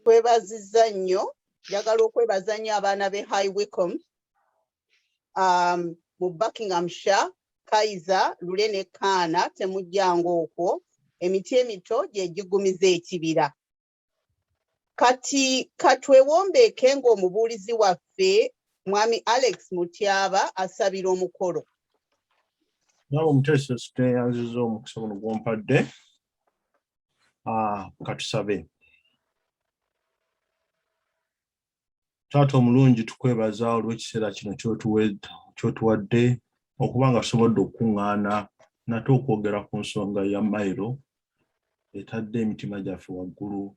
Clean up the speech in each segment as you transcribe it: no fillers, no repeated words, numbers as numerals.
Twebazizza nnyo. Njagala okwebaza nnyo abaana b'e High Wycombe mu Buckinghamshire, Kaiser, Lule ne Kaana, temujjanga okwo. Emiti emito gye giggumiza ekibira. Kati katwewombeeke ng'omubuulizi waffe Mwami Alex Mutyaba asabira omukolo. Naawe omuteesiteesi tweyanzizza omukisa guno gw'ompadde. Ah, katusabe. Taata omulungi, tukwebaza olw'ekiseera kino ky'otuwadde okuba nga tusobodde okukuŋŋaana nate okwogera ku nsonga ya mayiro etadde emitima gyaffe waggulu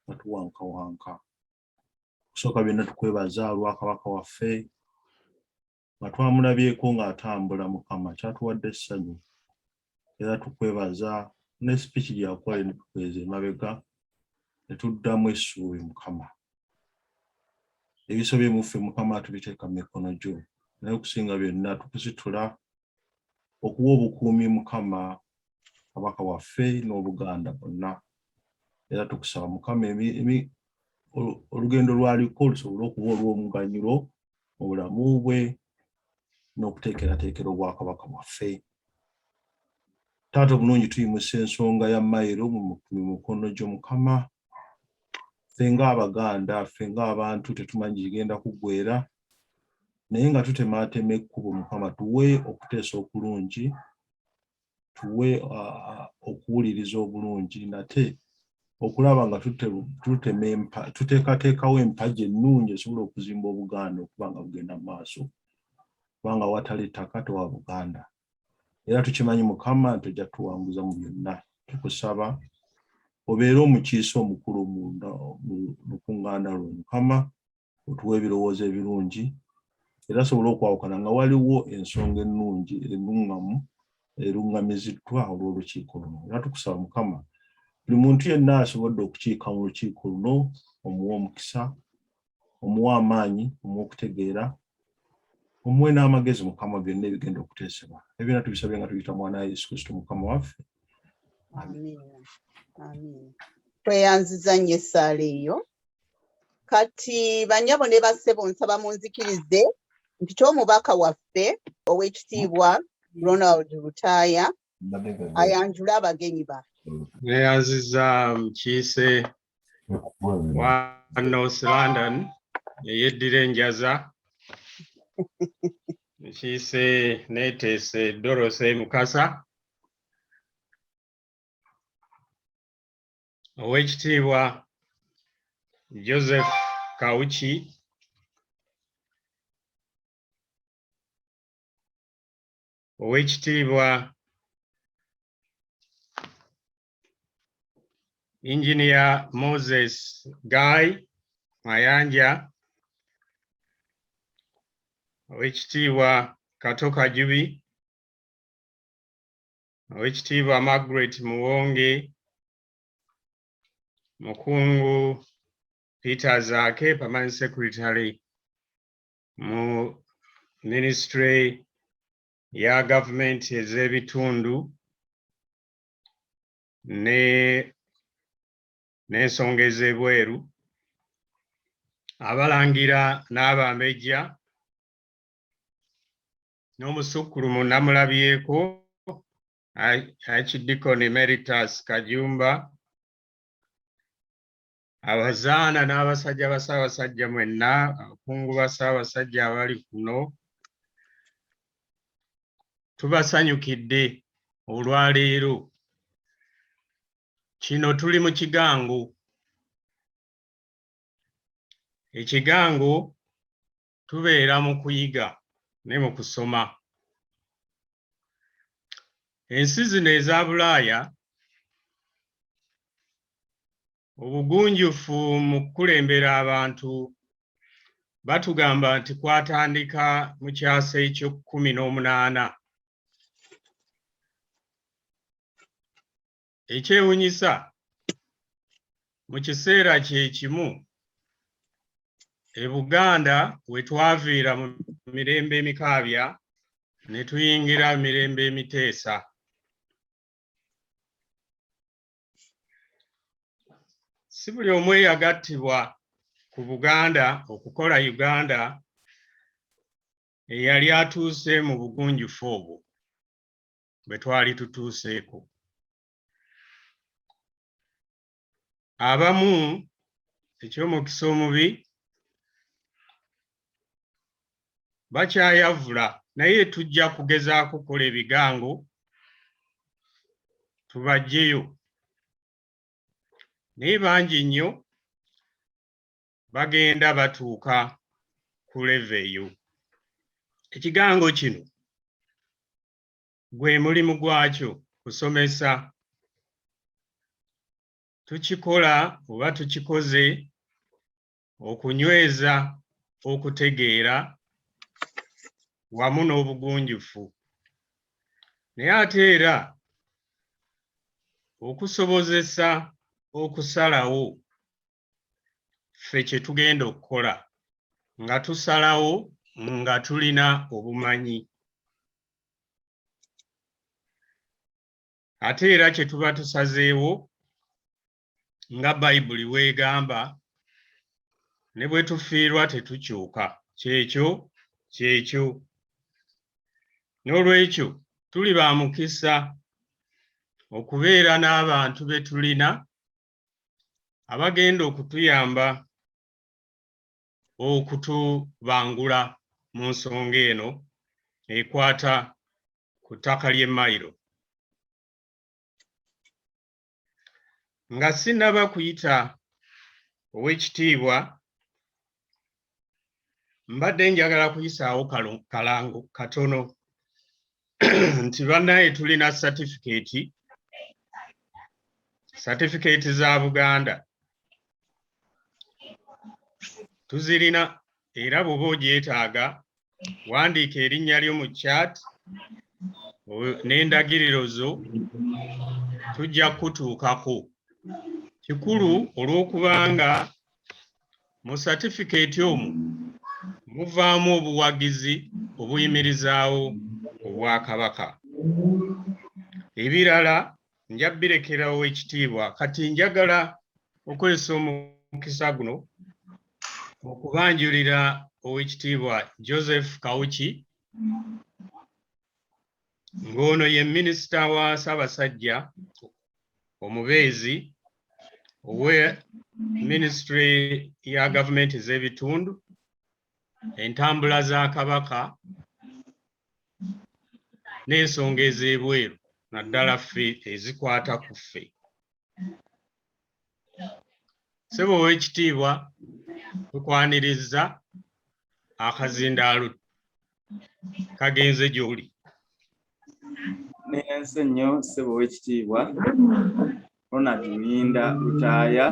nga tuwankawanka. Okusooka byonna tukwebaza olwa Kabaka waffe nga twamulabyeko ng'atambula, Mukama, kyatuwadde essanyu era tukwebaza ne sipiiki gye yakuwa netukweza emabega ne tuddamu essuubi. Mukama, ebisobye mu ffe, Mukama, tubiteeka mu mikono gyo, naye okusinga byonna tukusitula okuwa obukuumi, Mukama, Kabaka waffe n'Obuganda bwonna. Era tukusaba, Mukama, olugendo lwaliko lusobole okuba olw'omuganyulo mu bulamu bwe n'okuteekerateekera obwakabaka bwaffe. Taata omulungi, tuyimusa ensonga ya mayiro mu mukono gyo, Mukama. Ffe ng'Abaganda, ffe ng'abantu, tetumanyi gigenda kuggwera, naye nga tutemaatema ekkubo, Mukama, tuwe okuteesa okulungi, tuwe okuwuliriza obulungi, nate okulaba nga tuteekateekawo empagi ennungi esobola okuzimba Obuganda okuba nga bugenda mu maaso, kubanga awatali ttaka tewa Buganda. Era tukimanyi, Mukama, nti ojja tuwanguza mu byonna. Tukusaba obeere omukiise omukulu mu lukuŋŋaana lwo, Mukama, otuwa ebirowoozo ebirungi era asobole okwawukana nga waliwo ensonga ennungi ennuŋŋamu eruŋŋamiziddwa olw'olukiiko luno. Era tukusaba, Mukama, buli muntu yenna asobodde okukiika mu lukiiko luno omuwe omukisa, omuwe amaanyi, omuwe okutegeera, omuwe n'amagezi, Mukama, byonna ebigenda okuteesebwa. Ebyonna tubisabye nga tuyita mwana wa Yesu Kristo Mukama waffe. Amiina. Amiina. Tweyanziza nnyo essaala eyo. Kati bannyabo ne bassebo, nsaba munzikirize mpite omubaka waffe ow'ekitiibwa Ronald Lutaaya ayanjule abagenyi baffe. Neyanziza mukiise wa North London eyeddira enjaza, mukiise neeteese Dorothy Mukasa. Oweekitiibwa Joseph Kawuki, Oweekitiibwa Engineer Moses Guy Mayanja, Oweekitiibwa Kato Kajubi, Oweekitiibwa Margaret Muwonge, Mukungu Peter Zaake, Permanent Secretary mu Ministry ya Gavumenti ez'ebitundu ne n'ensonga ez'ebweru, abalangira n'abambejja. N'omusukkulumu namulabyeko, Archdeacon Emeritus Kajumba, abazaana n'abasajja ba Ssaabasajja mwenna, abakungu ba Ssaabasajja abali kuno, tubasanyukidde olwaleero. Kino tuli mu kigango. Ekigango tubeera mu kuyiga ne mu kusoma. Ensi zino eza Bulaaya, obugunjufu mu kukulembera abantu batugamba nti kwatandika mu kyasa eky'ekkumi n'omunaana. Ekyewunyisa, mu kiseera kye kimu e Buganda we twaviira mu mirembe emikaabya ne tuyingira mirembe emiteesa. Si buli omu eyagattibwa ku Buganda okukola Uganda eyali atuuse mu bugunjufu obwo bwe twali tutuuseeko. Abamu eky'omukisa omubi bakyayavula, naye tujja kugezaako kukola ebigango tubaggyeyo, naye bangi nnyo bagenda batuuka ku level eyo. Ekigango kino gwe mulimu gwakyo kusomesa. Tukikola oba tukikoze okunyweza okutegeera wamu n'obugunjufu, naye ate era okusobozesa okusalawo ffe kye tugenda okukola nga tusalawo nga tulina obumanyi. Ate era kye tuba tusazeewo nga Bayibuli weegamba, ne bwe tufiirwa tetukyuka, kyekyo kyekyo. N'olwekyo tuli ba mukisa okubeera n'abantu be tulina abagenda okutuyamba okutubangula mu nsonga eno ekwata ku ttaka ly'e Mayiro. Nga sinnaba kuyita Oweekitiibwa, mbadde njagala kuyisaawo kalango katono nti bannaye tulina satifikeeti za Buganda tuzirina, era bw'oba ogyetaaga wandiika erinnya lyo mu chat n'endagiriro zo, tujja kukutuukako. Kikulu olw'okubanga mu satifikeeti omwo muvaamu obuwagizi obuyimirizaawo Obwakabaka. Ebirala nja birekerawo ekitiibwa. Kati njagala okukozesa omukisa guno okubanjulira Oweekitiibwa Joseph Kawuki, ng'ono ye minisita wa Ssaabasajja omubeezi owe minisitule ya gavumenti ez'ebitundu, entambula za Kabaka n'ensonga ez'ebweru, naddala ffe ezikwata ku ffe. Ssebo Oweekitiibwa, tukwaniriza, akazindaalo kagenze gy'oli. Neyanse nnyo ssebo Oweekitiibwa Ronald Luyinda Lutaaya.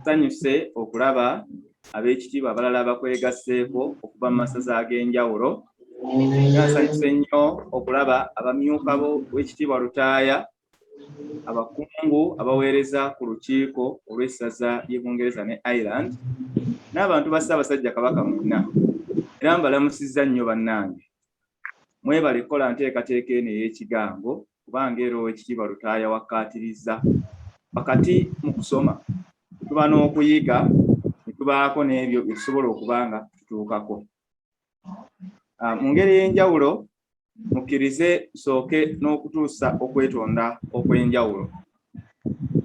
Nsanyuse okulaba ab'ekitiibwa abalala abakwegasseeko okuva mu masaza ag'enjawulo. Era nsanyuse nnyo okulaba abamyuka bo Oweekitiibwa Lutaaya, abakungu abaweereza ku lukiiko olw'essaza ly'e Bungereza ne Ireland, n'abantu ba Ssaabasajja Kabaka mwenna. Era mbalamusizza nnyo bannange. Mwebale kukola nteekateeka eno ey'ekigango, kubanga era Oweekitiibwa Lutaaya wakkaatirizza wakati mu kusoma tuba n'okuyiga ne tubaako n'ebyo bye tusobola okuba nga tutuukako. Mu ngeri ey'enjawulo mukkirize nsooke n'okutuusa okwetonda okw'enjawulo.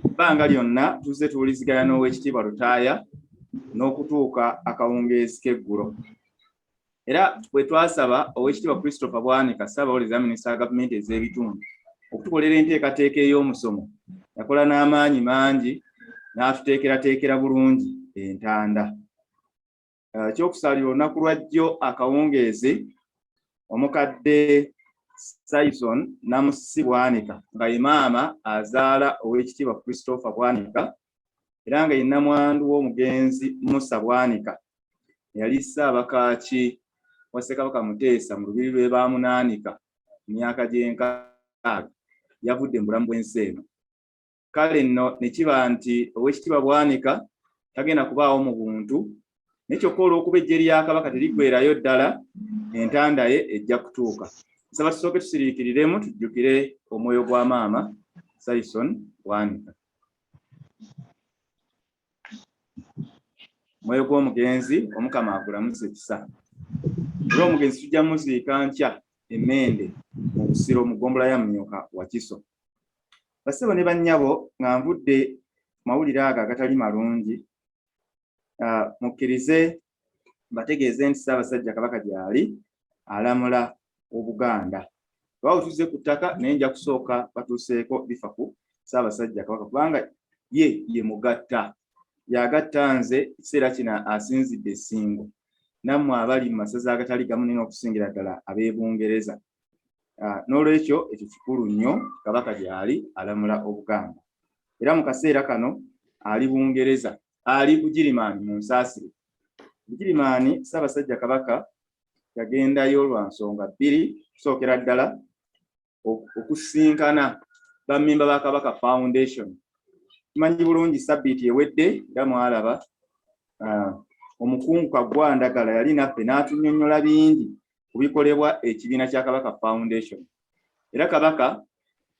Ebbanga lyonna tuzze tuwuliziganya n'Oweekitiibwa Lutaaya n'okutuuka akawungeezi k'eggulo. Era bwe twasaba Oweekitiibwa Christopher Bwanika, Ssaabawolereza Minisita wa Gavumenti ez'ebitundu, okutukolera enteekateeka ey'omusomo, yakola n'amaanyi mangi n'atuteekerateekera bulungi entanda. Ekyokusaalira olunaku lwa jjo akawungeezi, omukadde Saison Namusisi Bwanika, nga ye maama azaala Oweekitiibwa Christopher Bwanika era nga ye nnamwandu w'omugenzi Musa Bwanika, eyali Ssaabakaaki wa Ssekabaka Muteesa mu lubiri lw'e Baamunaanika mu myaka gy'enkaaga, yavudde mu bulamu bw'ensi eno. Kale nno ne kiba nti Oweekitiibwa Bwanika tagenda kubaawo mu buntu, naye kyokka olw'okuba eggye lya Kabaka teriggweerayo ddala, entanda ye ejja kutuuka. Nsaba tusooke tusiriikiriremu tujjukire omwoyo gwa maama Saison Bwanika. Omwoyo gw'omugenzi Omukama agulamuze ekisa. Era omugenzi tujja muziika nkya Emmende mu Busiro mu ggombolola ya Munyooka Wakiso. Bassebo ne bannyabo, nga nvudde mawulire ago agatali malungi, mukkirize mbategeeze nti Ssaabasajja Kabaka gyali alamula Obuganda. Waawo tuzze ku ttaka, naye nja kusooka batuuseeko bifa ku Ssaabasajja Kabaka, kubanga ye ye mugatta, yagatta nze ekiseera kino asinzidde Ssingo nammwe abali mu masaza agatali gamu nina okusingira ddala ab'e Bungereza. N'olwekyo ekyo kikulu nnyo, Kabaka gyali alamula Obuganda era mu kaseera kano ali Bungereza, ali Bugirimaani. Mu nsaasire, Bugirimaani Ssaabasajja Kabaka yagendayo lwa nsonga bbiri. Kusookera ddala okusinkana bammemba ba Kabaka Foundation. Tumanyi bulungi sabbiiti ewedde era mwalaba omukungu Kaggwa Ndagala yali naffe n'atunyonnyola bingi ku bikolebwa ekibiina kya Kabaka Foundation. Era Kabaka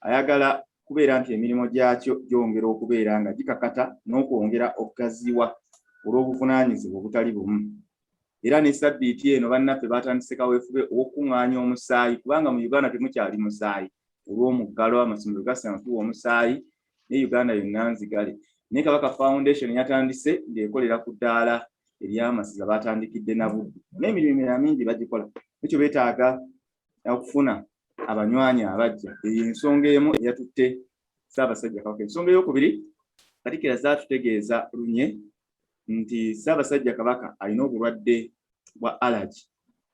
ayagala kubeera nti emirimu gyakyo gyongera okubeera nga gikakata n'okwongera okugaziwa olw'obuvunaanyizibwa obutali bumu. Era ne sabbiiti eno bannaffe batandise kaweefube ow'okukuŋŋaanya omusaayi, kubanga mu Uganda temukyali musaayi olw'omuggalo, amasomero gasanga tuwa omusaayi ne Uganda yonna nzigale. Naye Kabaka Foundation yatandise ng'ekolera ku ddaala ery'amasaza, batandikidde na Buddu n'emirimu emirala mingi bagikola, ekyo beetaaga okufuna abanywanyi abajja. Eyo ensonga emu eyatutte Ssaabasajja Kabaka. Ensonga ey'okubiri, Katikkiro zaatutegeeza lunye nti Ssaabasajja Kabaka alina obulwadde bwa allergy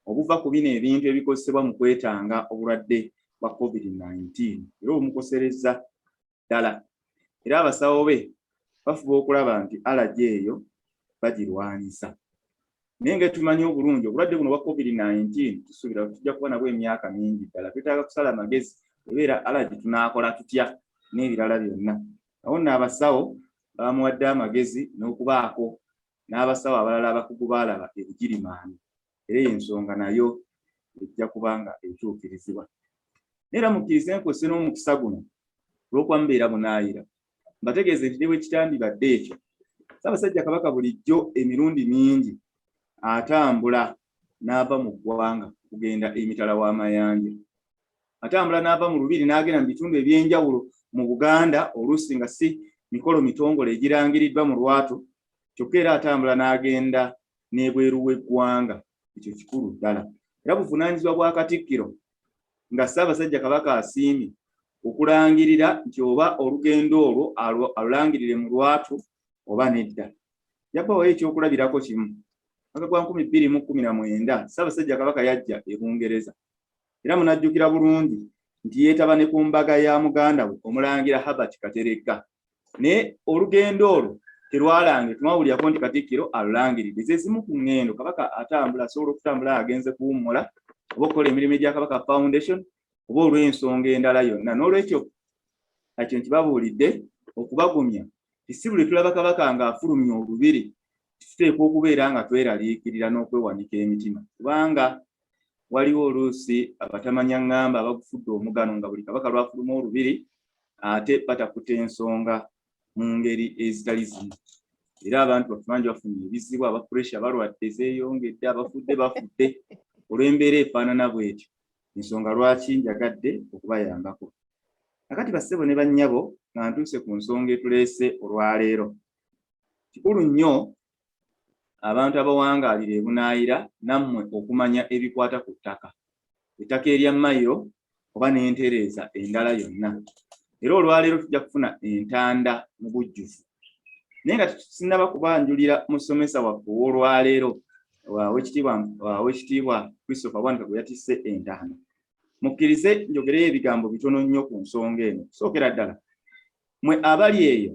obuva ku bino ebintu ebikozesebwa mu kwetanga obulwadde bwa COVID-19, era obumukoserezza ddala, era abasawo be bafuba okulaba nti allergy eyo bagirwanyisa. Naye nga tumanyi obulungi obulwadde buno bwa COVID-19 tusuubira tujja kuba nabwo emyaka mingi ddala, twetaaga kusala amagezi ebeera allergy tunaakola tutya n'ebirala byonna. Awo nno abasawo bamuwadde amagezi n'okubaako n'abasawo abalala abakugu baalaba e Bugirimaani, era eyo ensonga nayo ejja kuba nga etuukirizibwa. Naye era mukkirize nkozese n'omukisa guno olw'okuba mubeera bunaayira, mbategeeze nti ne bwe kitandibadde ekyo, Ssaabasajja Kabaka bulijjo emirundi mingi atambula n'ava mu ggwanga okugenda emitala w'amayanja, atambula n'ava mu lubiri n'agenda mu bitundu eby'enjawulo mu Buganda, oluusi nga si mikolo mitongole egirangiriddwa mu lwatu, kyokka era atambula n'agenda n'ebweru w'eggwanga. Ekyo kikulu ddala era buvunaanyizibwa bwa Katikkiro nga Ssaabasajja Kabaka asiimye okulangirira nti oba olugendo olwo alulangirire mu lwatu oba nedda. Yabawayo ekyokulabirako kimu. Mwaka gwa 2019 Ssaabasajja Kabaka yajja e Bungereza, era munajjukira bulungi nti yeetaba ne ku mbaga ya muganda we Omulangira Herbert Kateregga, naye olugendo olwo terwalange, tumawulirako nti Katikkiro alulangiridde. Ze zimu ku ŋŋendo Kabaka atambula, asobola okutambula agenze kuwummula oba okukola emirimu egya Kabaka Foundation oba olw'ensonga endala yonna. N'olwekyo ekyo nkibabuulidde okubagumya nti si buli tulaba Kabaka ng'afulumya olubiri tuteekwa okubeera nga tweraliikirira n'okwewanika emitima, kubanga waliwo oluusi abatamanya ŋŋamba abagufudde omugano nga buli Kabaka lwafuluma olubiri ate bataputa ensonga mu ngeri ezitali zimu, era abantu baffe bangi bafunye ebizibu, aba puresha balwadde zeeyongedde, abafudde bafudde. Olw'embeera efaanana bw'etyo, ensonga lwaki njagadde okubayambako. Kakati bassebo ne bannyabo, nga ntuuse ku nsonga etuleese olwaleero. Kikulu nnyo abantu abawangaalira ebunaayira nammwe okumanya ebikwata ku ttaka, ettaka erya mayiro oba n'entereeza endala yonna. Era olwaleero tujja kufuna entanda mu bujjuvu. Naye nga sinnaba kubanjulira musomesa waffe ow'olwaleero, Owekitiibwa Christopher Bwanika gwe yatisse entanda, mukkirize njogereyo ebigambo bitono nnyo ku nsonga eno. Kusookera ddala, mwe abali eyo,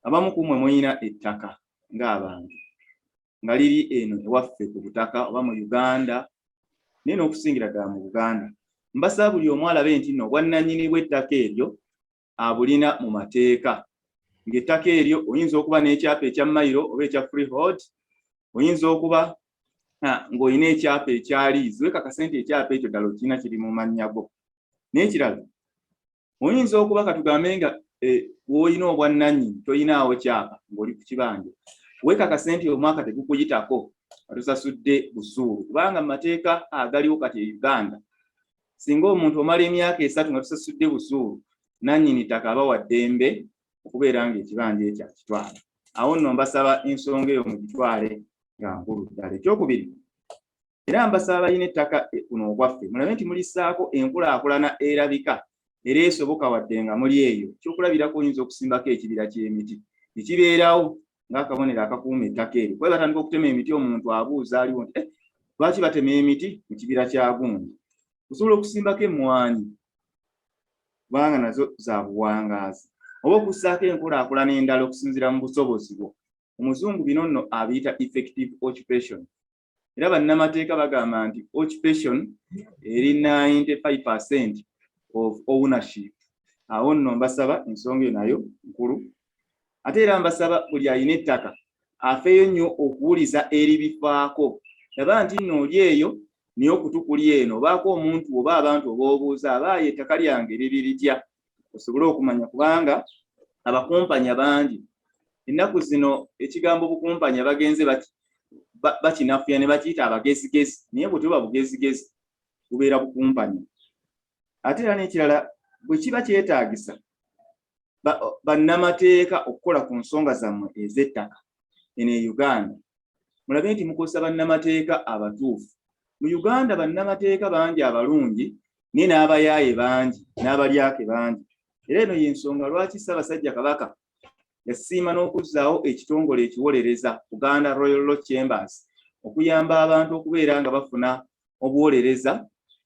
abamu ku mmwe mulina ettaka ng'abantu nga liri eno ewaffe ku butaka oba mu Uganda, naye n'okusingira ddala mu Buganda. Mbasaba buli omu alabe nti nno obwannannyini bw'ettaka eryo abulina mu mateeka, ng'ettaka eryo oyinza okuba n'ekyapa ekya mayiro oba ekya freehold, oyinza okuba ng'olina ekyapa ekya liizi, weekakase nti ekyapa ekyo ddala okirina, kiri mu mannya go. N'ekirala, oyinza okuba, katugambe nga w'olina obwannannyini toyinaawo kyapa, ng'oli ku kibanja, weekakase nti omwaka tegukuyitako nga tosasudde busuulu, kubanga mu mateeka agaliwo kati e Uganda, singa omuntu omala emyaka 3 nga tosasudde busuulu, nannyini ttaka aba wa ddembe okubeera ng'ekibanja ekyo akitwala. Awo nno mbasaba ensonga eyo mugitwale nga nkulu ddala. Ekyokubiri, era mbasaba balina ettaka kuno okwaffe, mulabe nti mulissaako enkulaakulana erabika era esoboka wadde nga muli eyo. Ekyokulabirako, oyinza okusimbako ekibira ky'emiti ne kibeerawo ng'akabonero akakuuma ettaka eryo, kuba batandika okutema emiti, omuntu abuuza aliwo nti, "Lwaki batema emiti mu kibira kya gundi?" Osobola okusimbako emmwanyi, kubanga nazo za buwangaazi, oba okussaako enkulaakulana endala okusinziira mu busobozi bwo. Omuzungu bino nno abiyita effective occupation, era bannamateeka bagamba nti occupation eri 95% of ownership. Awo nno mbasaba ensonga eyo nayo nkulu. Ate era mbasaba buli alina ettaka afeeyo nnyo okuwuliza eribifaako. Laba nti nno oli eyo naye okutukuli eno, obaako omuntu oba abantu ob'obuuza, abaayo ettaka lyange liri litya, osobole okumanya, kubanga abakumpanya bangi ennaku zino. Ekigambo bukumpanya bagenze bakinafuya ne bakiyita abagezigezi, naye bwe tuba bugezigezi bubeera bukumpanya. Ate era n'ekirala, bwe kiba kyetaagisa bannamateeka okukola ku nsonga zammwe ez'ettaka eno e Uganda, mulabe nti mukozesa bannamateeka abatuufu. Mu Uganda bannamateeka bangi abalungi, naye n'abayaaye bangi n'abalyake bangi. Era eno y'ensonga lwaki Ssaabasajja Kabaka yasiima n'okuzzaawo ekitongole ekiwolereza, Buganda Royal Law Chambers, okuyamba abantu okubeera nga bafuna obuwolereza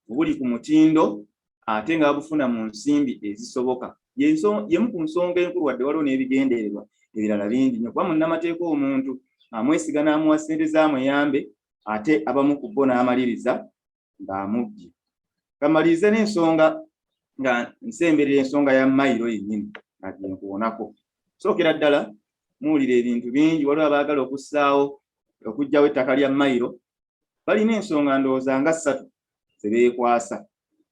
obuli ku mutindo ate nga babufuna mu nsimbi ezisoboka. Yemu ku nsonga enkulu, wadde waliwo n'ebigendererwa ebirala bingi nnyo, kuba munnamateeka omuntu amwesiga n'amuwa ssente z'amuyambe, ate abamu ku bo n'amaliriza ng'amubbye. Kamalirize n'ensonga nga nsemberera ensonga ya mayiro yennyini nga gyenkuwonako. Sookera ddala, muwulira ebintu bingi. Waliwo abaagala okussaawo okuggyawo ettaka lya mayiro. Balina ensonga ndowooza nga ssatu ze beekwasa.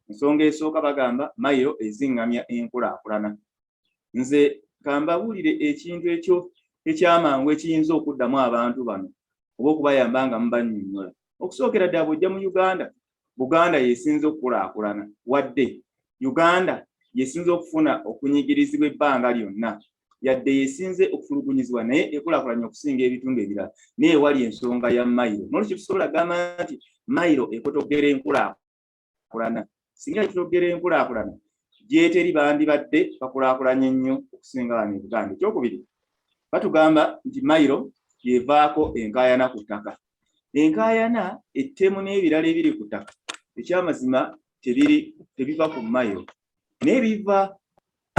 Ensonga esooka, bagamba mayiro eziŋŋamya enkulaakulana. Nze kambabuulire ekintu ekyo ekyamangu ekiyinza okuddamu abantu bano oba okubayamba nga mubannyonnyola. Okusookera ddala, bw'ojja mu Uganda, Buganda yesinze okukulaakulana, wadde Uganda yesinze okufuna okunyigirizibwa ebbanga lyonna, yadde yesinze okutulugunyizibwa, naye ekulaakulanye okusinga ebitundu ebirala. Naye ewali ensonga ya mayiro, nolwekyo tusobola gamba nti mayiro ekotogera enkulaakulana. Singa ekitogera enkulaakulana gyeteri, bandibadde bakulaakulanye nnyo okusinga wano e Buganda. Ekyokubiri, batugamba nti mayiro yevaako enkaayana ku ttaka. Enkaayana, ettemu n'ebirala ebiri ku ttaka, ekyamazima tebiri tebiva ku mayiro, naye biva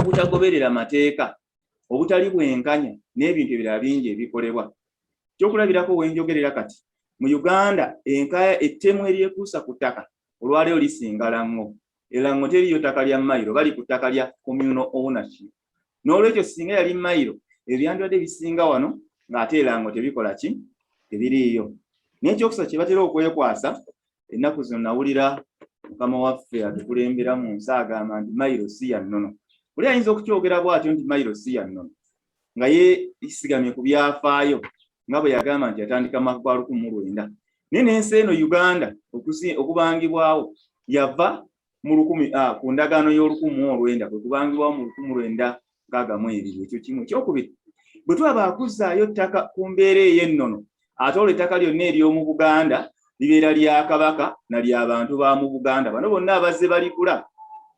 butagoberera mateeka, obutali bwenkanya n'ebintu ebirala bingi ebikolebwa. Kyokulabirako, wenjogerera kati mu Uganda, enkaya, ettemu eryekuusa ku ttaka olwaleero lisinga Lango. Elango teriyo ttaka lya mayiro, bali ku ttaka lya communal ownership. N'olwekyo singa yali mayiro, ebyandibadde bisinga wano ng'ate Elango tebikola ki, tebiriiyo. N'ekyokusatu kye batera okwekwasa ennaku zino, nawulira mukama waffe atukulembera mu nsi agamba nti mayiro si ya nnono. Oli ayinza okukyogera bw'atyo nti mayiro si ya nnono nga yeesigamye ku byafaayo, nga bwe yagamba nti yatandika mwaka gwa 1900. Naye n'ensi eno Uganda okubangibwawo yava mu lukumi ku ndagaano y'olukumi mu olwenda, kwe kubangibwawo mu 1962. Ekyo kimu. Ekyokubiri, bwe twaba akuzzaayo ttaka ku mbeera ey'ennono, ate olwo ettaka lyonna ery'omu Buganda libeera lya Kabaka na lya bantu ba mu Buganda. Bano bonna abazze baligula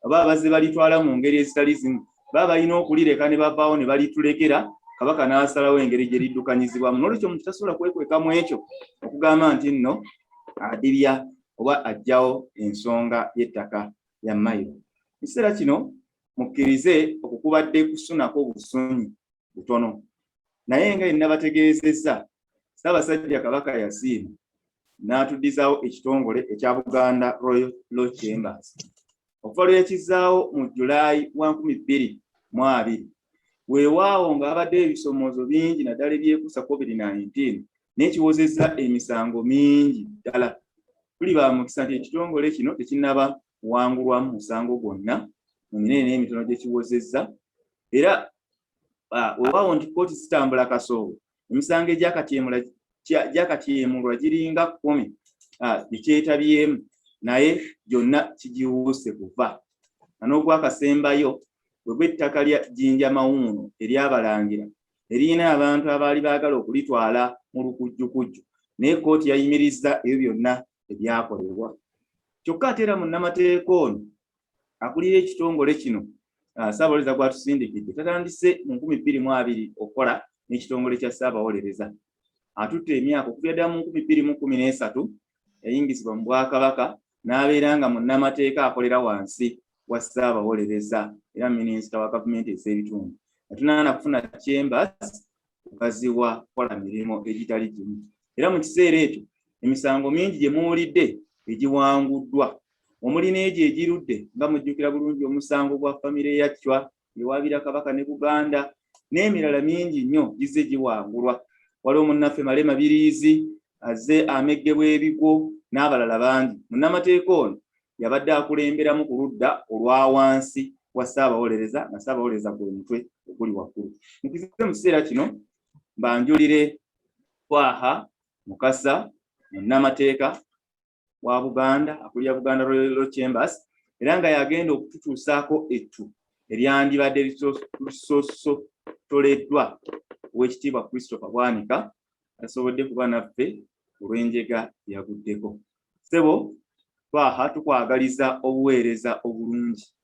oba abazze balitwala mu ngeri ezitali zimu baba balina okulireka ne bavaawo ne balitulekera, Kabaka n'asalawo engeri gye liddukanyizibwamu. N'olwekyo omuntu tasobola kwekwekamu ekyo okugamba nti nno adibya oba aggyawo ensonga y'ettaka lya mayiro. Ekiseera kino mukkirize okukubadde kusunako obusunyi butono, naye nga ennabategeezezza, Ssaabasajja Kabaka yasiima n'atuddizaawo ekitongole ekya Buganda Royal Law Chambers. Okuva lwe yakizaawo mu Julayi wa 2020, weewaawo nga babaddeyo ebisomoozo bingi, naddala ebyekuusa COVID-19, n'ekiwozezza emisango mingi ddala. Tuli ba mukisa nti ekitongole kino tekinnaba kuwangulwamu musango gwonna mu minene n'emitono gye kiwozezza. Era weewaawo nti kkooti zitambula kasoobo, emisango egyakatyemulwa giringa 10 gyekyetabyemu, naye gyonna kigiwuuse kuva n'ogwakasembayo bwe gw'ettaka lya Jjinja Mawuuno ery'Abalangira, eriyina abantu abaali baagala okulitwala mu lukujjukujju, naye kkooti yayimirizza ebyo byonna ebyakolebwa. Kyokka ate era munnamateeka ono akulira ekitongole kino, Ssaabawolereza gwatusindikidde, tatandise mu 2020 okukola n'ekitongole kya Ssaabawolereza. Atutte emyaka okuviira ddala mu 2013 yayingizibwa mu Bwakabaka n'abeera nga munnamateeka akolera wansi wa Ssaabawolereza era minisita wa gavumenti ez'ebitundu, nga tunaana kufuna chambers kugaziwa kukola mirimu egitali gimu. Era mu kiseera ekyo emisango mingi gye muwulidde egiwanguddwa, omuli n'egyo egirudde, nga mujjukira bulungi omusango gwa famire ya Chwa ewaabira Kabaka ne Buganda, n'emirala mingi nnyo gizze giwangulwa. Waliwo munnaffe Male Mabiriizi azze ameggebwa ebigwo n'abalala bangi. Munnamateeka ono yabadde akulemberamu ku ludda olwa wansi wa Ssaabawolereza, nga Ssaabawolereza gwe mutwe oguli waggulu. Mukize mu kiseera kino mbanjulire Twaha Mukasa, munnamateeka wa Buganda, akulira Buganda Royal Law Chambers, era nga yagenda okututuusaako ettu eryandibadde lisosotoleddwa Oweekitiibwa Christopher Bwanika, tasobodde kuba naffe olw'enjega yaguddeko. Ssebo Twaha, tukwagaliza obuweereza obulungi.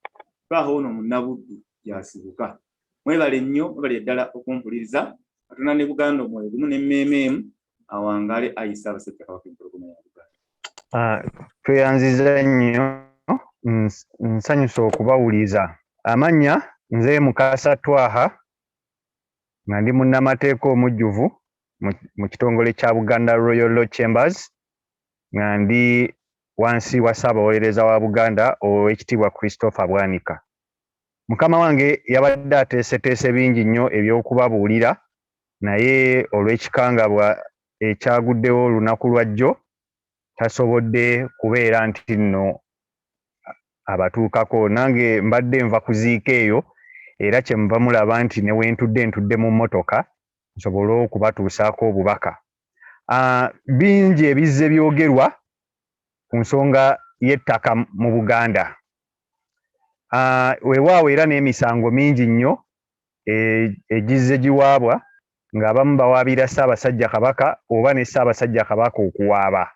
Twaha ono Munnabuddu gy'asibuka. Mwebale nnyo, mwebale ddala okumpuliriza. Katonda ne Buganda omwoyo gumu n'emmeeme emu. Awangaale ayi Ssaabasajja Kabaka Empologoma ya Buganda. Tweyanziza nnyo, nsanyuse okubawuliza. Amannya nze Mukasa Twaha, nga ndi munnamateeka omujjuvu mu kitongole kya Buganda Royal Law Chambers, nga ndi wansi wa Ssaabawolereza wa Buganda, Oweekitiibwa Christopher Bwanika. Mukama wange yabadde ateeseteese bingi nnyo ebyokubabuulira, naye olw'ekikangabwa ekyaguddewo olunaku lwajjo tasobodde kubeera nti nno abatuukako. Nange mbadde nva kuziika eyo, era kyemuva mulaba nti ne wentudde ntudde mu mmotoka nsobole okubatuusaako obubaka. Bingi ebizze byogerwa ku nsonga y'ettaka mu Buganda. Weewaawo era n'emisango mingi nnyo egizze giwaabwa, ng'abamu bawaabira Ssaabasajja Kabaka oba ne Ssaabasajja Kabaka okuwaaba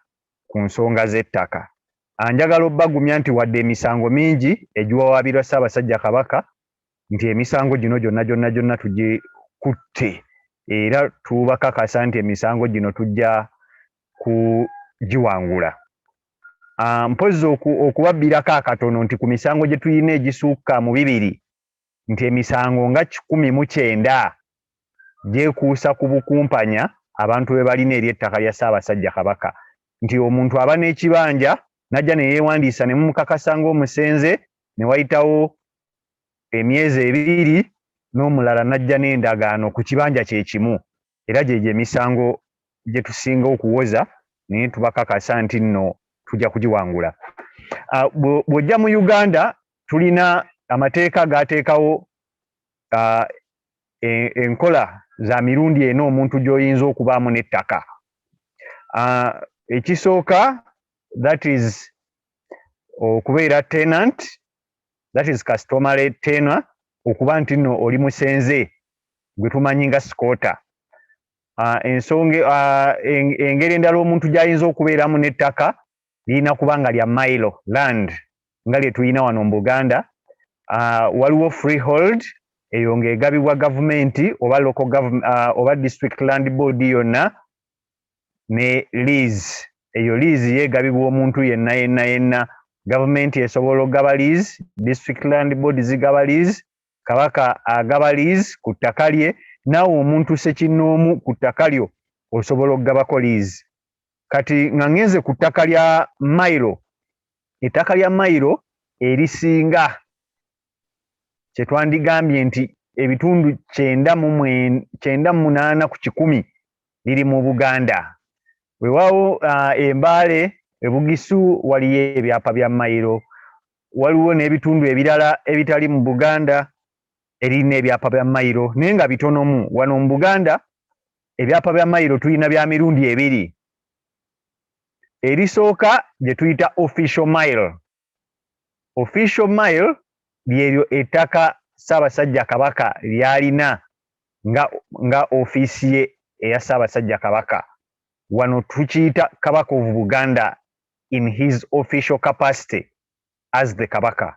ku nsonga z'ettaka. Njagala obbagumya nti wadde emisango mingi egiwawaabirwa Ssaabasajja Kabaka, nti emisango gino gyonna gyonna gyonna tugikutte, era tubakakasa nti emisango gino tujja kugiwangula. Mpozzi okubabbirako akatono nti ku misango gye tulina egisukka mu 200, nti emisango nga 190 gyekuusa ku bukumpanya abantu be balina eri ettaka lya Ssaabasajja Kabaka, nti omuntu aba n'ekibanja n'ajja ne yeewandiisa ne mumukakasa ng'omusenze, ne wayitawo emyezi 2 n'omulala n'ajja n'endagaano ku kibanja kye kimu. Era gyegyo emisango gye tusinga okuwoza, naye tubakakasa nti nno tujja kugiwangula. Bw'ojja mu Uganda, tulina amateeka gateekawo enkola za mirundi ena omuntu gy'oyinza okubaamu n'ettaka. Ekisooka, that is okubeera tenant, that is customary tenure, okuba nti nno oli musenze gwe tumanyi nga squatter. Ensonga engeri endala omuntu gy'ayinza okubeeramu n'ettaka lirina kuba nga lya mailo land nga lye tulina wano mu Buganda. Waliwo freehold, eyo ng'egabibwa gavumenti oba local government, oba district land board yonna, ne lease. Eyo lease yeegabibwa omuntu yenna yenna yenna. Gavumenti esobola okugaba lease, district land board zigaba lease, Kabaka agaba lease ku ttaka lye, naawe omuntu ssekinnoomu ku ttaka lyo osobola okugabako lease. Kati nga ngenze ku ttaka lya mailo, ettaka lya mailo erisinga kye twandigambye nti ebitundu 98% liri mu Buganda. Weewaawo Embaale, Ebugisu waliyo ebyapa bya mayiro, waliwo n'ebitundu ebirala ebitali mu Buganda erina ebyapa bya mayiro, naye nga bitonomu. Wano mu Buganda ebyapa bya mayiro tulina bya mirundi ebiri. Erisooka gye tuyita official mile. Official mile lyeryo ettaka Ssaabasajja Kabaka ly'alina nga ofiisi ye eya Ssaabasajja Kabaka. Wano tukiyita Kabaka of Buganda in his official capacity as the Kabaka.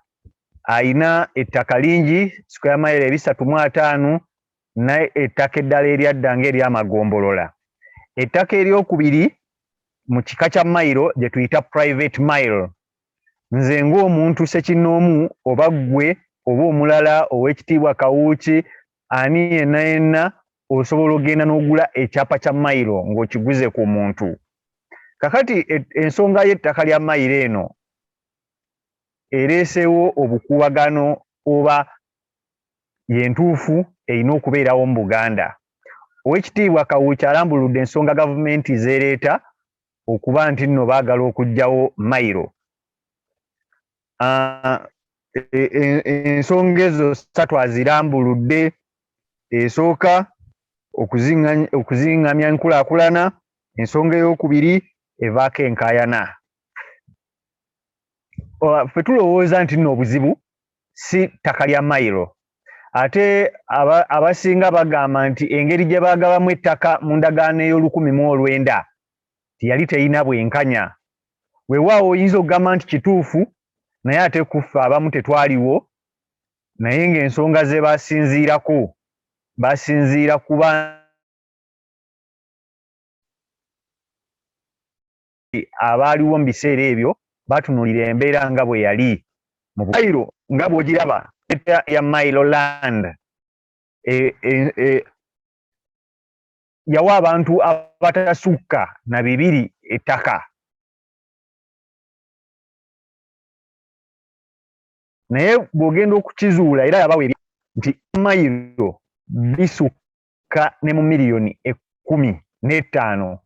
Ayina ettaka lingi, square mile 350, naye ettaka eddala eryadda ng'eryamagombolola. Ettaka eryokubiri mu kika kya mayiro gye tuyita private mile. Nze ng'omuntu ssekinnoomu, oba ggwe, oba omulala ow'ekitiibwa Kawuuki, ani yenna yenna, osobola okugenda n'ogula ekyapa kya mayiro ng'okiguze ku muntu. Kakati ensonga y'ettaka lya mayiro eno ereeseewo obukuubagano oba yentuufu erina okubeerawo mu Buganda? Oweekitiibwa Kawuuki alambuludde ensonga gavumenti z'ereeta okuba nti nno baagala okuggyawo mayiro. Ensonga ezo ssatu azirambuludde. Esooka, okuzingamya enkulaakulana. Ensonga eyokubiri evaako enkaayana. Ffe tulowooza nti nno obuzibu si ttaka lya mayiro, ate abasinga bagamba nti engeri gye baagabamu ettaka mu ndagaano ey'olukumi mu olwenda tiyali teyina bwenkanya. Weewaawo oyinza okugamba nti kituufu, naye ate kuffe abamu tetwaliwo, naye ng'ensonga ze basinziirako basinziira kuba abaaliwo mu biseera ebyo batunuulira embeera nga bwe yali mu mayiro nga bw'ogiraba ya mailo land yawa abantu abatasukka na 200 ettaka. Naye bw'ogenda okukizuula, era yabawa nti mayiro bisukka ne mu miliyoni 15,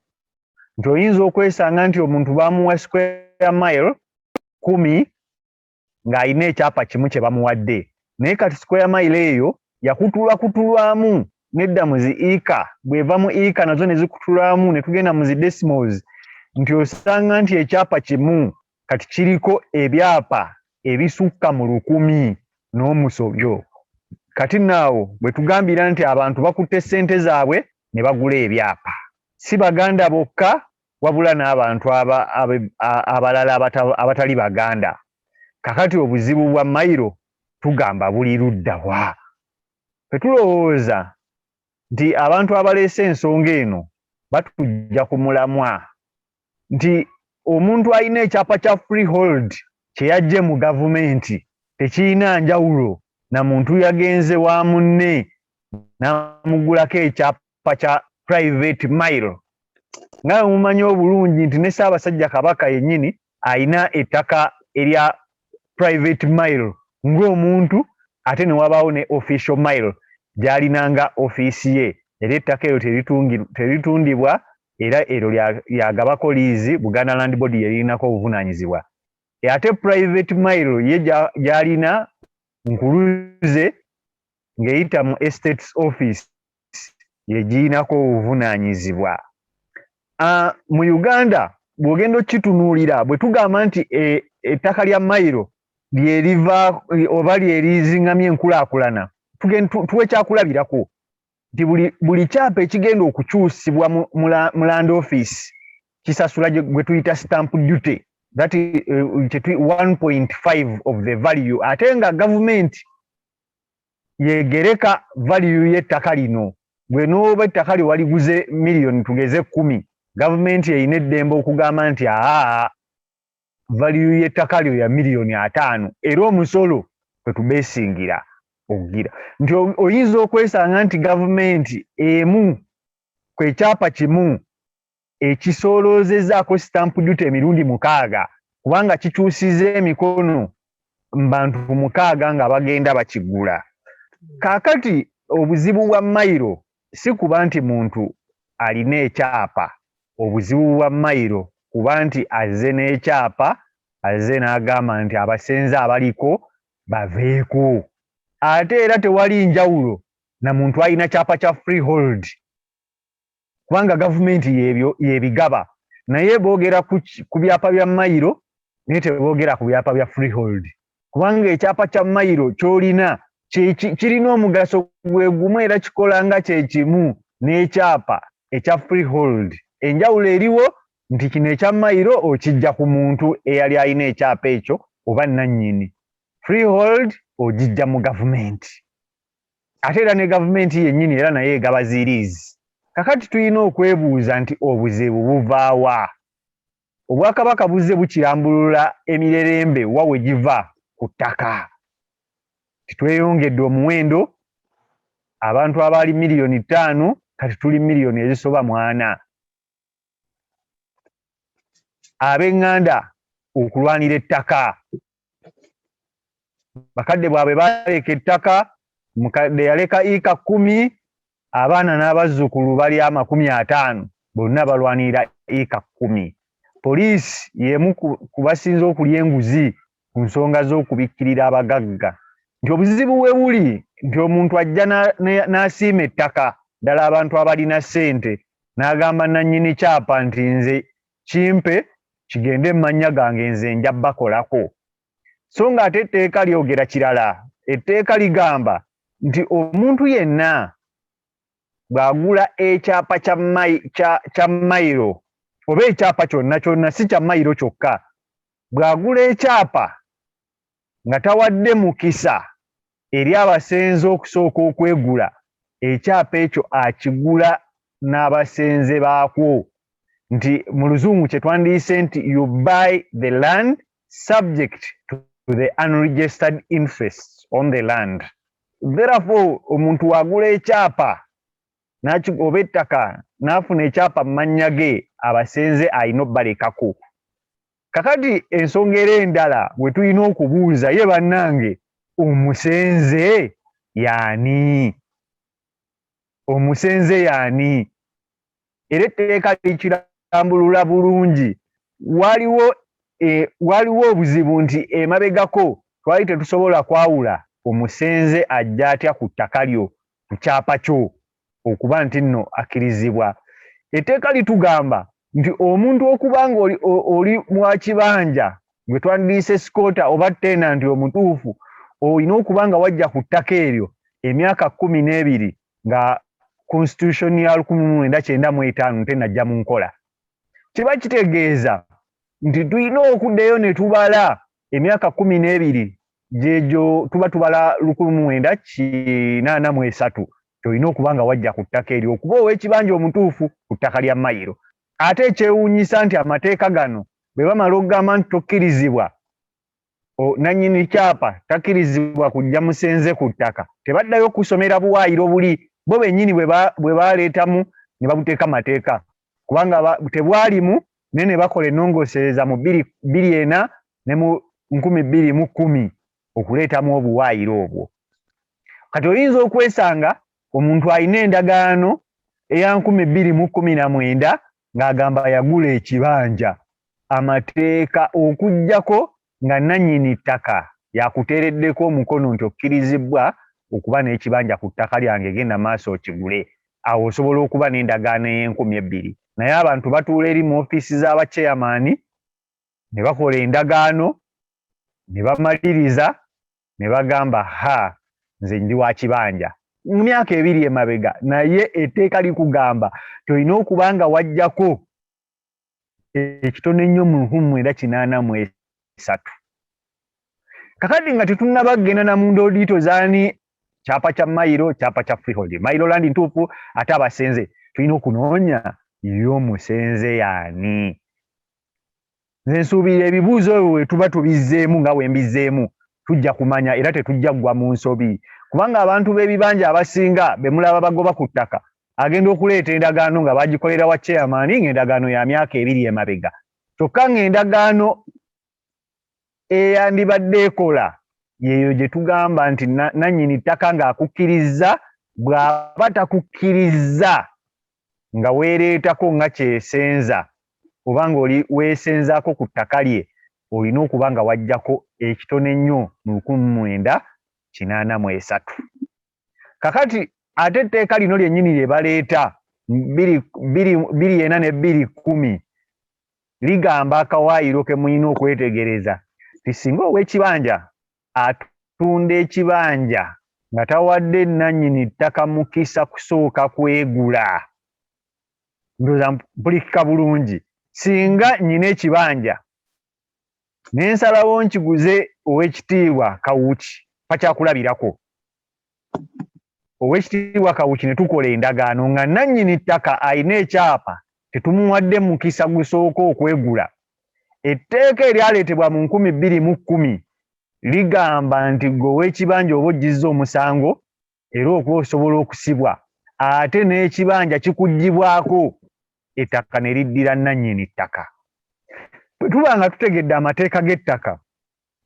nti oyinza okwesanga nti omuntu bamuwa square mile 10 ng'alina ekyapa kimu kye bamuwadde, naye kati square mile eyo yakutulwakutulwamu nedda mu zi acre, bw'eva mu acre nazo ne zikutulwamu ne tugenda mu zi decimals, nti osanga nti ekyapa kimu kati kiriko ebyapa ebisukka mu 1000 n'omusobyo. Kati naawo bwe tugambira nti abantu bakutte ssente zaabwe ne bagula ebyapa, si Baganda bokka, wabula n'abantu abalala abatali Baganda. Kakati obuzibu bwa mayiro tugamba buli ludda wa? Ffe tulowooza nti abantu abaleese ensonga eno batujja ku mulamwa, nti omuntu alina ekyapa kya freehold kye yaggye mu gavumenti tekirina njawulo na muntu yagenze wa munne n'amugulako ekyapa kya private mile. Nga bwe mumanyi obulungi nti ne Ssaabasajja Kabaka yennyini alina ettaka erya private mile ng'omuntu, ate ne wabaawo ne official mile gy'alina nga ofiisi ye, era ettaka eryo teritundibwa, era eryo lyagabako liizi, Buganda Land Board yeririnako obuvunaanyizibwa. Ate private mile ye gy'alina nkuluze ng'eyita mu estates office yegirinako obuvunaanyizibwa. Mu Uganda Bw'ogenda okukitunuulira, bwe tugamba nti ettaka lya mayiro lyeriva oba lyerizingamya enkulaakulana, tuwe ekyakulabirako nti buli kyapa ekigenda okukyusibwa mu land office kisasula gwe tuyita stamp duty, that 1.5 of the value, ate nga gavumenti yegereka value y'ettaka lino. Gwe n'oba ettaka lyo waliguze miliyoni tugeze 10, gavumenti erina eddembe okugamba nti aa, value y'ettaka lyo ya miliyoni 50, era omusolo kwe tubeesingira okugira nti oyinza okwesanga nti gavumenti emu kwekyapa kimu ekisooloozezaako stamp duty emirundi 6, kubanga kikyusiza emikono mu bantu 6 nga bagenda bakigula. Kaakati obuzibu bwa mayiro si kuba nti muntu alina ekyapa. Obuzibu bwa mayiro kuba nti azze n'ekyapa, azze n'agamba nti abasenze abaliko baveeko. Ate era tewali njawulo na muntu alina kyapa kya freehold, kubanga gavumenti yebyo yebigaba. Naye boogera ku byapa bya mayiro, naye teboogera ku byapa bya freehold, kubanga ekyapa kya mayiro ky'olina kirina omugaso gwe gumu era kikola nga kyekimu n'ekyapa ekya freehold. Enjawulo eriwo nti kino ekya mayiro okijja ku muntu eyali alina ekyapa ekyo oba nannyini, freehold ogijja mu gavumenti, ate era ne gavumenti yennyini era naye egaba ziriizi. Kakati tulina okwebuuza nti obuzibu buvaawa? Obwakabaka buzze bukirambulula emirerembe wa we giva ku ttaka. Titweyongedde omuwendo, abantu abaali miliyoni 5 kati tuli miliyoni ezisoba mu 40. Ab'eŋŋanda okulwanira ettaka, bakadde bwabwe baleka ettaka, mukadde yaleka iika 10, abaana n'abazzukulu bali 50, bonna balwanirira iika 10. Poliisi y'emu ku basinze okulya enguzi ku nsonga z'okubikkirira abagagga, nti obuzibu we buli nti omuntu ajja n'asiima ettaka ddala, abantu abalina ssente, n'agamba nannyini kyapa nti nze kimpe kigende mu mannya gange, nze nja bakolako. So ng'ate etteeka lyogera kirala. Etteeka ligamba nti omuntu yenna bw'agula ekyapa kya mayiro oba ekyapa kyonna kyonna, si kya mayiro kyokka, bw'agula ekyapa nga tawadde mukisa eri abasenze okusooka okwegula ekyapa ekyo, akigula n'abasenze baakwo, nti mu Luzungu kye twandiyise nti you buy the land subject to the unregistered interests on the land. Therefore, omuntu wagula ekyapa oba ettaka n'afuna ekyapa mu mannya ge, abasenze alina obbalekako. Kakati ensonga era endala bwe tulina okubuuza ye, bannange, omusenze yaani? Omusenze yaani? Era etteeka likirambulula bulungi. Waliwo obuzibu nti emabegako twali tetusobola kwawula omusenze ajja atya ku ttaka lyo, ku kyapa kyo, okuba nti nno akkirizibwa. Etteeka litugamba nti omuntu okuba nga oli mwakibanja, gwe twandiyise squatter oba tenant omutuufu, olina okuba nga wajja ku ttaka eryo emyaka 12 nga constitution ya 1995 tenajja mu nkola. Kiba kitegeeza nti tulina okuddayo ne tubala emyaka 12, gyegyo tuba tubala 1983. Tolina okuba nga wajja ku ttaka eryo okuba ow'ekibanja omutuufu ku ttaka lya mayiro. Ate ekyewuunyisa nti amateeka gano bwe bamala okugamba nti tokkirizibwa, nannyini kyapa takkirizibwa kujja musenze ku ttaka, tebaddayo kusomera buwaayiro buli bo bennyini bwe baleetamu ne babuteeka mateeka, kubanga tebwalimu, naye ne bakola ennongoosereza mu 2004 ne mu 2010 okuleetamu obuwaayiro obwo. Kati oyinza okwesanga omuntu alina endagaano eya 2019 ng'agamba yagula ekibanja. Amateeka, okuggyako nga nannyini ttaka yakuteereddeko omukono nti okkirizibwa okuba n'ekibanja ku ttaka lyange, genda maaso okigule, awo osobola okuba n'endagaano ey'enkumi ebbiri. Naye abantu batuula eri mu ofiisi z'abachairman ne bakola endagaano ne bamaliriza ne bagamba, "Ha, nze ndi wa kibanja," mu myaka 2 emabega. Naye etteeka likugamba tolina okuba nga wajjako ekitono ennyo mu 1983. Kakati nga tetunnaba kugenda na mu details zaani kyapa kya mayiro, kyapa kya freehold, mailo land ntuufu, ate abasenze tulina okunoonya y'omusenze yaani. Nze nsuubira ebibuuzo ebyo bwe tuba tubizzeemu nga bwe mbizzeemu, tujja kumanya era tetujja kugwa mu nsobi, kubanga abantu b'ebibanja abasinga be mulaba bagoba ku ttaka, agenda okuleeta endagaano nga bagikolera wa chairman, ng'endagaano ya myaka 2 emabega, kyokka ng'endagaano eyandibadde ekola yeeyo gye tugamba nti nannyini ttaka ng'akukkirizza. Bw'aba takukkirizza, nga weereetako nga kyesenza oba ng'oli weesenzaako ku ttaka lye, olina okuba nga wajjako ekitono ennyo mu 1983. Kakati ate etteeka lino lyennyini lye baleeta 2024 ne 2010 ligamba akawaayiro ke mulina okwetegereza ti singa ow'ekibanja atunda ekibanja nga tawadde nannyini ttaka mukisa kusooka kwegula. Ndowooza mpulikika bulungi. Singa nnyina ekibanja ne nsalawo nkiguze Owekitiibwa Kawuki, pakyakulabirako Owekitiibwa Kawuki, ne tukola endagaano nga nannyini ttaka alina ekyapa tetumuwadde mukisa gusooka okwegula, etteeka eryaleetebwa mu 2010 ligamba nti gwe ow'ekibanja oba ogizza omusango era okuba osobola okusibwa, ate n'ekibanja kikuggyibwako, ettaka ne liddira nannyini ttaka. Bwe tuba nga tutegedde amateeka g'ettaka,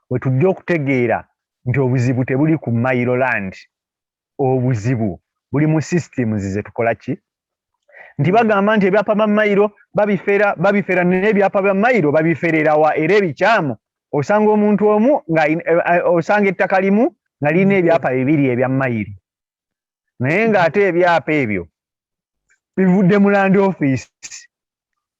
we tujja okutegeera nti obuzibu tebuli ku mailo land, obuzibu buli mu systems ze tukola ki. Nti bagamba nti ebyapa bya mayiro babifera, babifera, naye ebyapa bya mayiro babifererawa? Era ebikyamu osanga omuntu omu nga osanga ettaka limu nga lirina ebyapa bibiri ebya mayiro, naye ng'ate ebyapa ebyo bivudde mu land office,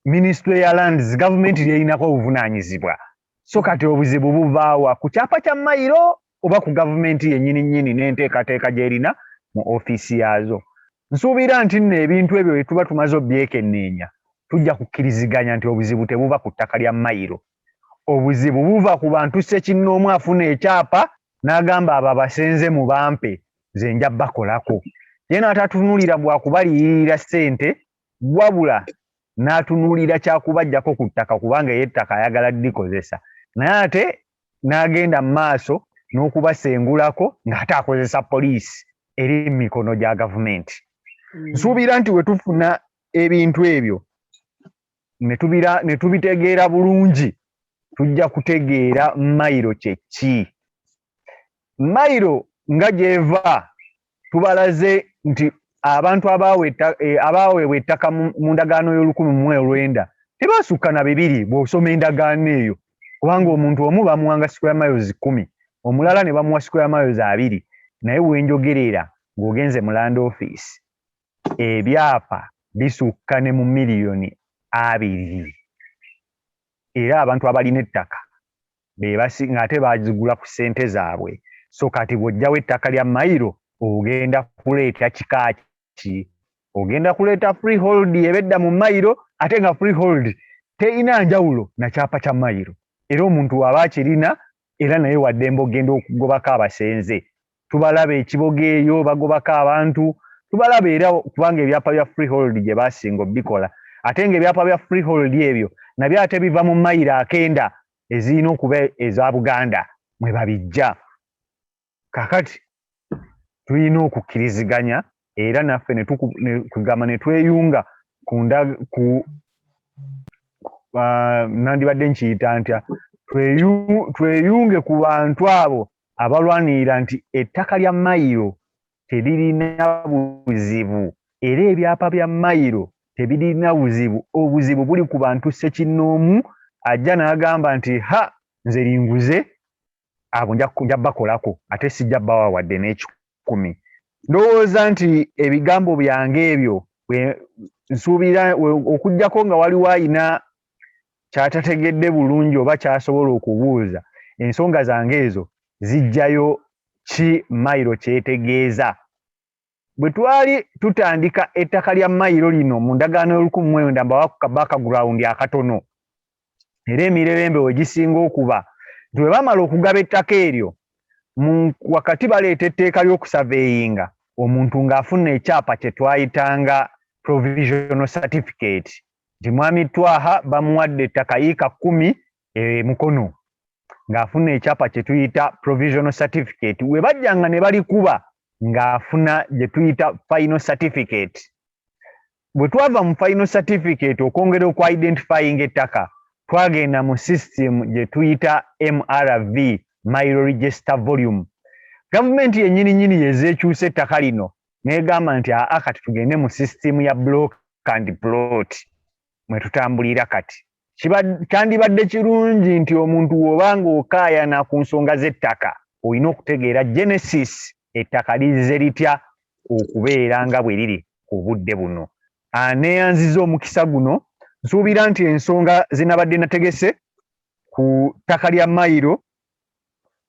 Ministry ya Lands, gavumenti lyerinako obuvunaanyizibwa. So kati obuzibu buvaawa? Ku kyapa kya mayiro oba ku gavumenti yennyini nnyini n'enteekateeka gy'erina mu ofiisi yaazo? Nsuubira nti nno ebintu ebyo bwe tuba tumaze obyekenneenya, tujja kukkiriziganya nti obuzibu tebuva ku ttaka lya mayiro, obuzibu buva ku bantu ssekinnoomu afuna ekyapa n'agamba, "Abo abasenze mu bampe, nze nja bakolako." Ye n'atatunuulira bwakubaliyirira ssente, wabula n'atunuulira kyakubajjako ku ttaka, kubanga ye ettaka ayagala ddikozesa, naye ate n'agenda mu maaso n'okubasengulako ng'ate akozesa poliisi eri mu mikono gya gavumenti. Nsuubira nti we tufuna ebintu ebyo ne tubitegeera bulungi, tujja kutegeera mayiro kye ki. Mayiro nga gy'eva, tubalaze nti abantu abaaweebwa ettaka mu ndagaano y'olukumi mu olwenda tebasukka na bibiri bw'osoma endagaano eyo, kubanga omuntu omu bamuwanga square miles 10, omulala ne bamuwa square miles 20. Naye wenjogerera ng'ogenze mu land office, ebyapa bisukka ne mu miliyoni 20, era abantu abalina ettaka bebasi ng'ate bazigula ku ssente zaabwe. So kati bw'ojjawo ettaka lya mayiro, ogenda kuleeta kika ki? Ogenda kuleeta freehold ebedda mu mayiro, ate nga freehold terina njawulo na kyapa kya mayiro, era omuntu waba akirina era naye waddembe ogenda okugobako abasenze. Tubalaba ekiboga eyo bagobako abantu, tubalaba era, kubanga ebyapa bya freehold gye basinga obikola, ate nga ebyapa bya freehold ebyo nabyo ate biva mu mayiro akenda ezirina okuba eza Buganda mwe babijja. Kakati tulina okukkiriziganya era naffe kugamba ne tweyunga ku nandibadde nkiyita ntya, tweyunge ku bantu abo abalwanirira nti ettaka lya mayiro teririna buzibu, era ebyapa bya mayiro tebirina buzibu. Obuzibu buli ku bantu ssekinnoomu ajja n'agamba nti, "Ha, nze linguze abo, nja bakolako, ate sijja bawa wadde n'ekikumi." Ndowooza nti ebigambo byange ebyo Nsuubira okuggyako nga waliwo ayina kyatategedde bulungi oba kyasobola okubuuza, ensonga zange ezo zijjayo ki mayiro kyetegeeza. Bwe twali tutandika ettaka lya mayiro lino mu ndagaano y'olukumi mwenda, mbawa ku background akatono, era emirerembe we gisinga okuba nti bwe bamala okugaba ettaka eryo, mu wakati baleeta etteeka ly'okusurveyinga, omuntu ng'afuna ekyapa kye twayitanga provisional certificate, nti Mwami Twaha bamuwadde ettaka yiika 10 e Mukono, ng'afuna ekyapa kye tuyita provisional certificate. We bajjanga ne balikuba, ng'afuna gye tuyita final certificate. Bwe twava mu final certificate, okwongera okwidentifying ettaka, twagenda mu system gye tuyita MRV, Mailo Register Volume. Gavumenti yennyini nnyini yezeekyusa ettaka lino n'egamba nti aa, kati tugende mu system ya block and plot mwe tutambulira kati. Kyandibadde kirungi nti omuntu bw'oba okaayana ku nsonga z'ettaka, olina okutegeera genesis, ettaka lizze litya okubeera nga bwe liri ku budde buno. Neeyanziza omukisa guno. Nsuubira nti ensonga zinabadde nategese ku ttaka lya mayiro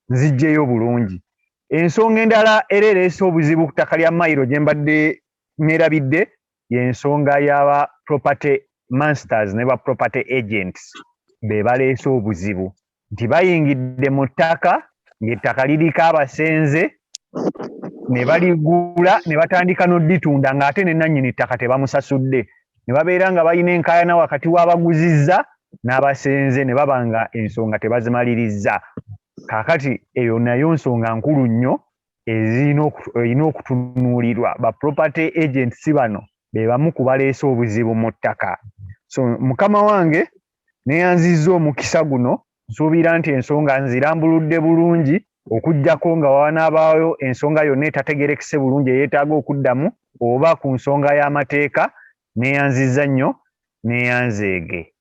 nzijjeyo bulungi. Ensonga endala era ereese obuzibu ku ttaka lya mayiro gye mbadde neerabidde, y'ensonga y'aba property masters ne ba property agents. Be baleese obuzibu nti bayingidde mu ttaka ng'ettaka liriko abasenze, ne baligula ne batandika n'odditunda ng'ate ne nannyini ttaka tebamusasudde, ne babeera nga balina enkaayana wakati w'abaguzizza n'abasenze, ne baba nga ensonga tebazimalirizza. Kaakati eyo nayo nsonga nkulu nnyo erina okutunuulirwa. Ba property agents bano be bamu ku baleese obuzibu mu ttaka. So mukama wange, neyanzizza omukisa guno. Nsuubira nti ensonga nzirambuludde bulungi, okuggyako nga wanaabaayo ensonga yonna etategerekese bulungi eyeetaaga okuddamu oba ku nsonga y'amateeka. Neeyanzizza nnyo, neeyanzeege.